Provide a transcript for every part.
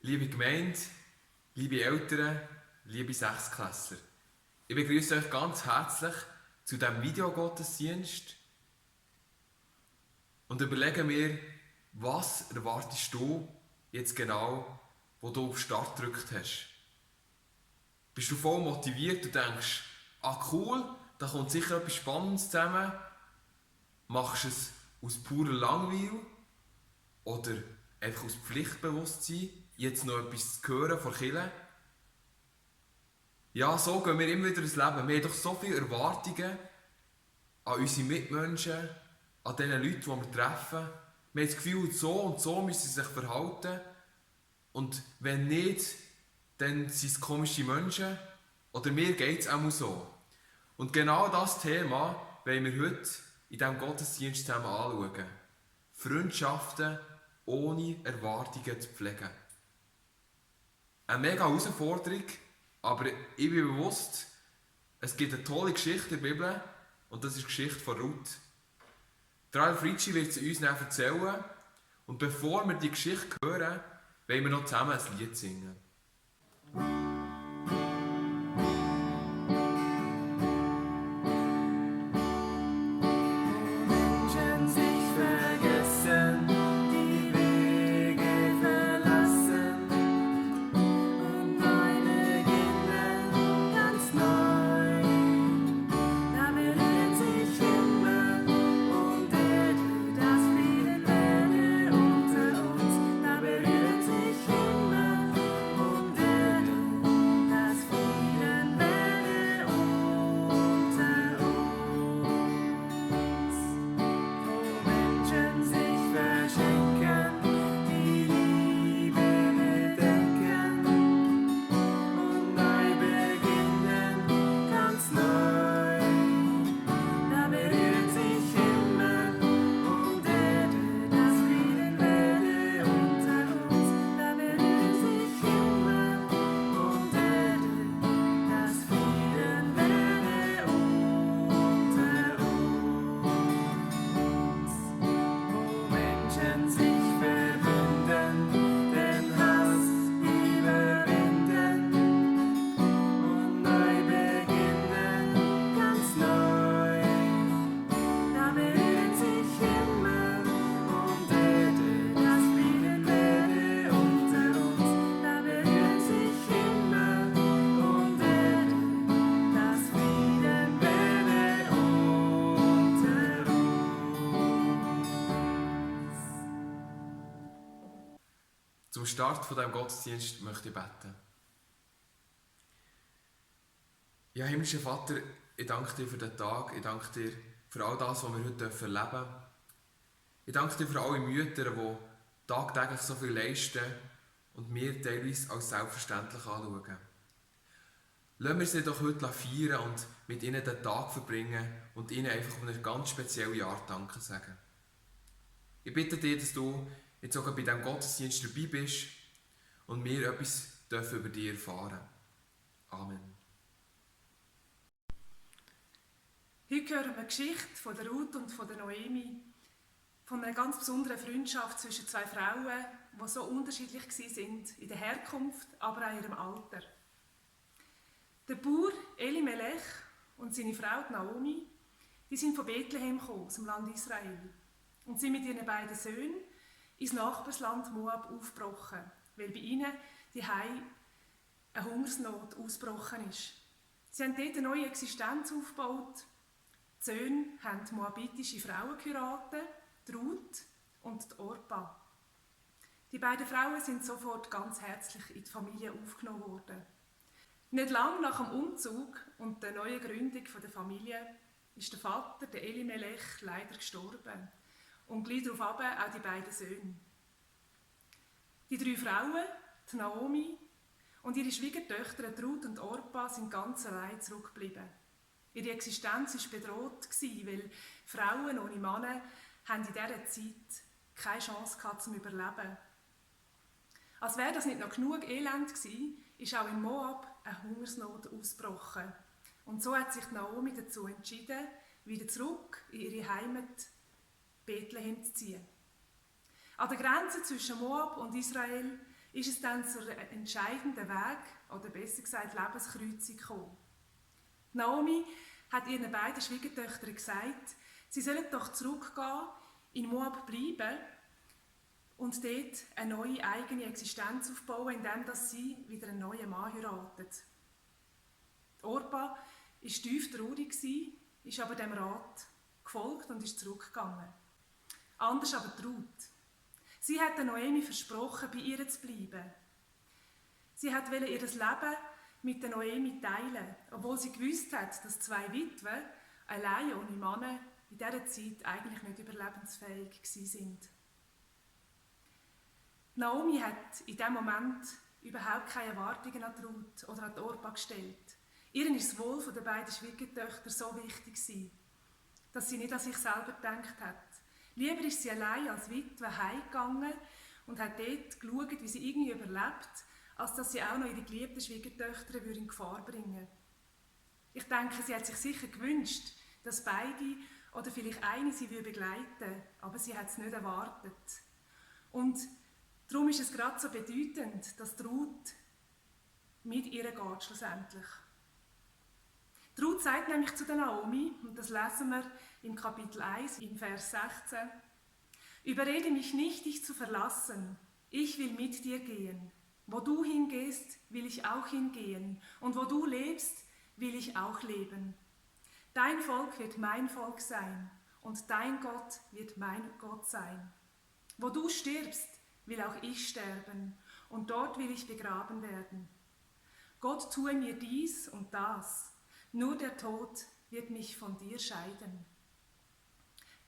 Liebe Gemeinde, liebe Eltern, liebe Sechsklässler. Ich begrüße euch ganz herzlich zu diesem Videogottesdienst und überlege mir, was erwartest du jetzt genau, wo du auf Start gedrückt hast. Bist du voll motiviert und denkst, cool, da kommt sicher etwas Spannendes zusammen. Machst du es aus purer Langweil oder einfach aus Pflichtbewusstsein, jetzt noch etwas zu hören von Kirche? Ja, so gehen wir immer wieder ins Leben. Wir haben doch so viele Erwartungen an unsere Mitmenschen, an den Leuten, die wir treffen. Wir haben das Gefühl, so und so müssen sie sich verhalten. Und wenn nicht, dann sind es komische Menschen. Oder mir geht es auch so. Und genau das Thema wollen wir heute in diesem Gottesdienst zusammen anschauen. Freundschaften ohne Erwartungen zu pflegen. Eine mega Herausforderung, aber ich bin bewusst, es gibt eine tolle Geschichte in der Bibel und das ist die Geschichte von Ruth. Ralf Ritchie wird sie uns dann erzählen und bevor wir die Geschichte hören, wollen wir noch zusammen ein Lied singen. Zum Start von diesem Gottesdienst möchte ich beten. Ja, himmlischer Vater, ich danke dir für den Tag, ich danke dir für all das, was wir heute erleben dürfen. Ich danke dir für alle Mütter, die tagtäglich so viel leisten und wir teilweise als selbstverständlich anschauen. Lassen wir sie doch heute feiern und mit ihnen den Tag verbringen und ihnen einfach auf eine ganz spezielle Art Danke sagen. Ich bitte dich, dass du jetzt sogar bei diesem Gottesdienst dabei bist und wir etwas dürfen über dich erfahren. Amen. Heute hören wir eine Geschichte von der Ruth und von der Noemi, von einer ganz besonderen Freundschaft zwischen zwei Frauen, die so unterschiedlich waren in der Herkunft, aber auch in ihrem Alter. Der Bauer Elimelech und seine Frau Naomi, die sind von Bethlehem gekommen, aus dem Land Israel, und sind mit ihren beiden Söhnen ins Nachbarsland Moab aufgebrochen, weil bei ihnen daheim eine Hungersnot ausgebrochen ist. Sie haben dort eine neue Existenz aufgebaut. Die Söhne haben moabitische Frauen geheiratet, die Ruth und die Orpa. Die beiden Frauen sind sofort ganz herzlich in die Familie aufgenommen worden. Nicht lange nach dem Umzug und der neuen Gründung der Familie ist der Vater, der Elimelech, leider gestorben. Und gleich darauf auch die beiden Söhne. Die drei Frauen, die Naomi und ihre Schwiegertöchter Ruth und Orpa, sind ganz allein zurückgeblieben. Ihre Existenz war bedroht, weil Frauen ohne Männer haben in dieser Zeit keine Chance gehabt zum Überleben. Als wäre das nicht noch genug Elend gewesen, ist auch in Moab eine Hungersnot ausgebrochen. Und so hat sich Naomi dazu entschieden, wieder zurück in ihre Heimat Bethlehem zu ziehen. An der Grenze zwischen Moab und Israel ist es dann zu einem entscheidenden Weg, oder besser gesagt Lebenskreuzung gekommen. Naomi hat ihren beiden Schwiegertöchtern gesagt, sie sollen doch zurückgehen, in Moab bleiben und dort eine neue eigene Existenz aufbauen, indem sie wieder einen neuen Mann heiratet. Orpa war tief traurig, ist aber dem Rat gefolgt und ist zurückgegangen. Anders aber die Ruth. Sie hat Noemi versprochen, bei ihr zu bleiben. Sie wollte ihr Leben mit der Noemi teilen, obwohl sie gewusst hat, dass zwei Witwen allein ohne Mann in dieser Zeit eigentlich nicht überlebensfähig sind. Naomi hat in diesem Moment überhaupt keine Erwartungen an die Ruth oder an die Orpa gestellt. Ihr ist das Wohl der beiden Schwiegertöchter so wichtig, dass sie nicht an sich selber gedacht hat. Lieber ist sie allein als Witwe heimgegangen und hat dort geschaut, wie sie irgendwie überlebt, als dass sie auch noch ihre geliebten Schwiegertöchter in Gefahr bringen würde. Ich denke, sie hat sich sicher gewünscht, dass beide oder vielleicht eine sie begleiten würde, aber sie hat es nicht erwartet. Und darum ist es gerade so bedeutend, dass die Ruth mit ihr geht schlussendlich. Die Ruth sagt nämlich zu der Naomi, und das lesen wir im Kapitel 1, im Vers 16, «Überrede mich nicht, dich zu verlassen. Ich will mit dir gehen. Wo du hingehst, will ich auch hingehen. Und wo du lebst, will ich auch leben. Dein Volk wird mein Volk sein, und dein Gott wird mein Gott sein. Wo du stirbst, will auch ich sterben, und dort will ich begraben werden. Gott tue mir dies und das. Nur der Tod wird mich von dir scheiden.»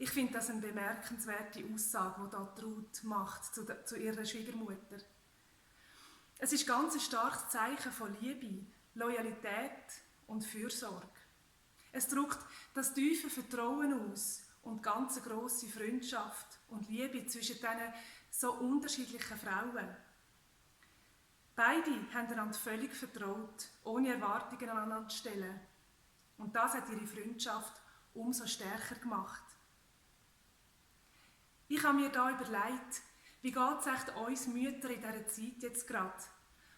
Ich finde das eine bemerkenswerte Aussage, die da Ruth macht zu ihrer Schwiegermutter. Es ist ganz ein starkes Zeichen von Liebe, Loyalität und Fürsorge. Es drückt das tiefe Vertrauen aus und ganz eine grosse Freundschaft und Liebe zwischen diesen so unterschiedlichen Frauen. Beide haben einander völlig vertraut, ohne Erwartungen aneinander zu stellen. Und das hat ihre Freundschaft umso stärker gemacht. Ich habe mir da überlegt, wie geht es echt uns Mütter in dieser Zeit jetzt gerade,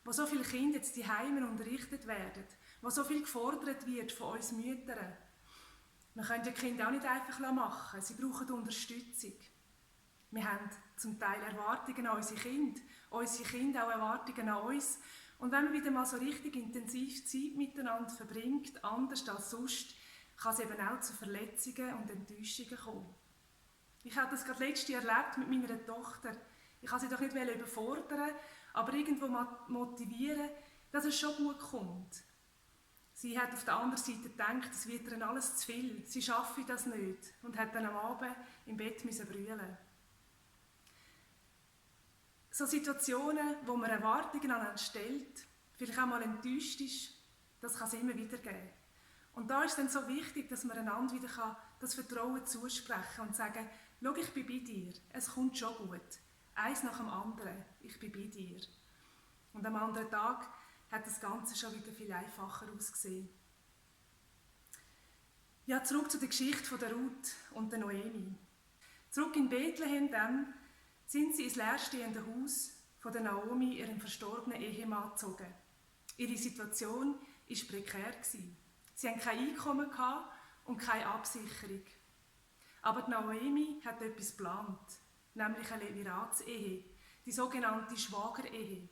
wo so viele Kinder jetzt die Heime unterrichtet werden, wo so viel gefordert wird von uns Müttern. Wir können die Kinder auch nicht einfach machen, sie brauchen Unterstützung. Wir haben zum Teil Erwartungen an unsere Kinder auch Erwartungen an uns. Und wenn man wieder mal so richtig intensiv Zeit miteinander verbringt, anders als sonst, kann es eben auch zu Verletzungen und Enttäuschungen kommen. Ich habe das gerade letztes Jahr erlebt mit meiner Tochter. Ich wollte sie doch nicht überfordern, aber irgendwo motivieren, dass es schon gut kommt. Sie hat auf der anderen Seite gedacht, es wird ihr alles zu viel, sie schaffe das nicht und hat dann am Abend im Bett brüllen. So Situationen, wo man Erwartungen an einen stellt, vielleicht auch mal enttäuscht ist, das kann es immer wieder geben. Und da ist es dann so wichtig, dass man einander wieder das Vertrauen zusprechen kann und sagen, schau, ich bin bei dir, es kommt schon gut. Eins nach dem anderen, ich bin bei dir. Und am anderen Tag hat das Ganze schon wieder viel einfacher ausgesehen. Ja, zurück zu der Geschichte der Ruth und der Noemi. Zurück in Bethlehem dann sind sie ins leerstehende Haus von der Naomi, ihrem verstorbenen Ehemann, gezogen. Ihre Situation war prekär. Sie hatten kein Einkommen und keine Absicherung. Aber die Naomi hat etwas geplant, nämlich eine Leviratsehe, die sogenannte Schwagerehe,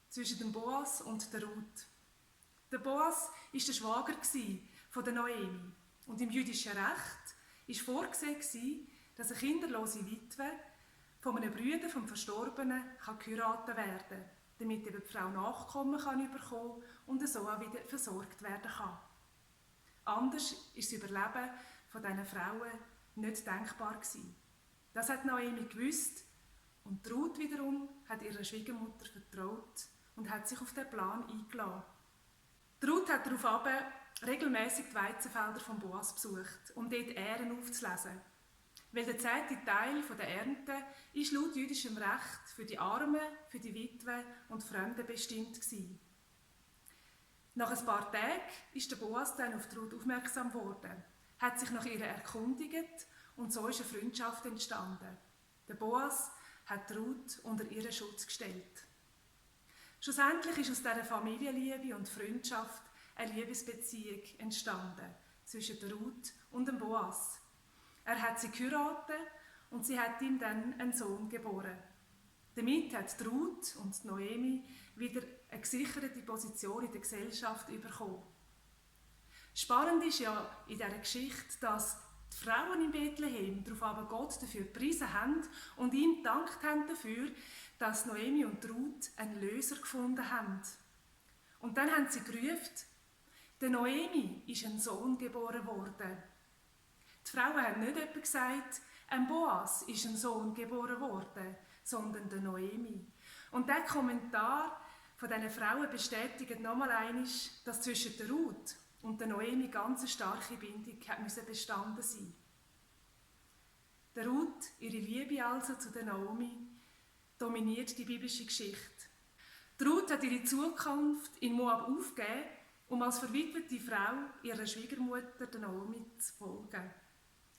zwischen dem Boas und der Ruth. Der Boas war der Schwager von der Noemi. Und im jüdischen Recht war vorgesehen, dass eine kinderlose Witwe von einem Bruder vom Verstorbenen geheiratet werden kann, damit eben die Frau Nachkommen bekommen kann und so auch wieder versorgt werden kann. Anders ist das Überleben von diesen Frauen nicht denkbar gewesen. Das hat Naomi gewusst und Ruth wiederum hat ihrer Schwiegermutter vertraut und hat sich auf den Plan eingelassen. Ruth hat daraufhin regelmäßig die Weizenfelder von Boas besucht, um dort Ähren aufzulesen. Weil der 10. Teil der Ernte ist laut jüdischem Recht für die Armen, für die Witwen und Fremden bestimmt gewesen. Nach ein paar Tagen ist der Boas dann auf die Ruth aufmerksam geworden, hat sich nach ihr erkundigt und so ist eine Freundschaft entstanden. Der Boas hat Ruth unter ihren Schutz gestellt. Schlussendlich ist aus dieser Familienliebe und Freundschaft eine Liebesbeziehung entstanden zwischen der Ruth und dem Boas. Er hat sie geheiratet und sie hat ihm dann einen Sohn geboren. Damit hat die Ruth und die Noemi wieder eine gesicherte Position in der Gesellschaft bekommen. Spannend ist ja in dieser Geschichte, dass die Frauen in Bethlehem darauf aber Gott dafür gepriesen haben und ihm gedankt haben dafür, dass Noemi und Ruth einen Löser gefunden haben. Und dann haben sie gerufen, der Noemi ist ein Sohn geboren worden. Die Frauen haben nicht etwa gesagt, ein Boas ist ein Sohn geboren worden, sondern der Noemi. Und der Kommentar von diesen Frauen bestätigt nochmal einmal, dass zwischen der Ruth und der Noemi ganz eine starke Bindung hat bestanden sein. Der Ruth, ihre Liebe also zu der Naomi, dominiert die biblische Geschichte. Die Ruth hat ihre Zukunft in Moab aufgegeben, um als verwitwete Frau ihrer Schwiegermutter der Naomi zu folgen.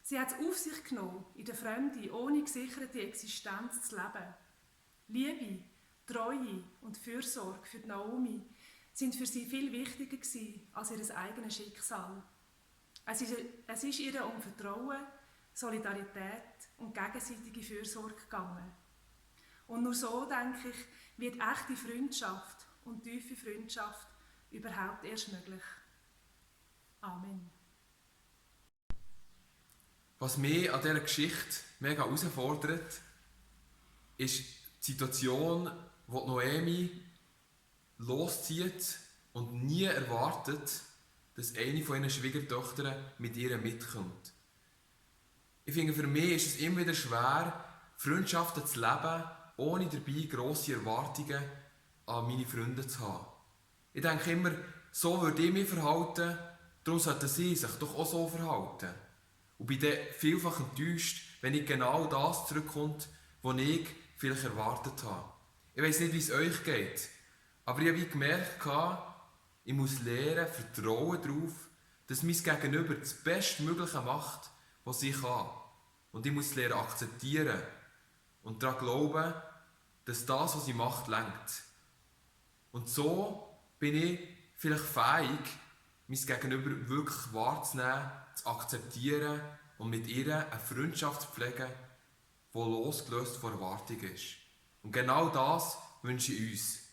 Sie hat es auf sich genommen, in der Fremde ohne gesicherte Existenz zu leben. Liebe, Treue und Fürsorge für die Naomi sind für sie viel wichtiger gewesen als ihr eigenes Schicksal. Es ist ihr um Vertrauen, Solidarität und gegenseitige Fürsorge gegangen. Und nur so, denke ich, wird echte Freundschaft und tiefe Freundschaft überhaupt erst möglich. Amen. Was mich an dieser Geschichte mega herausfordert, ist die Situation, wo Noemi loszieht und nie erwartet, dass eine von ihren Schwiegertöchtern mit ihr mitkommt. Ich finde, für mich ist es immer wieder schwer, Freundschaften zu leben, ohne dabei grosse Erwartungen an meine Freunde zu haben. Ich denke immer, so würde ich mich verhalten, darum sollten sie sich doch auch so verhalten. Und bin dann vielfach enttäuscht, wenn nicht genau das zurückkommt, was ich vielleicht erwartet habe. Ich weiss nicht, wie es euch geht, aber ich habe gemerkt, ich muss lernen, vertrauen darauf, dass mein Gegenüber das Bestmögliche macht, was ich kann. Und ich muss lernen akzeptieren und daran glauben, dass das, was sie macht, lenkt. Und so bin ich vielleicht fähig, mein Gegenüber wirklich wahrzunehmen, zu akzeptieren und mit ihr eine Freundschaft zu pflegen, die losgelöst von Erwartungen ist. Und genau das wünsche ich uns.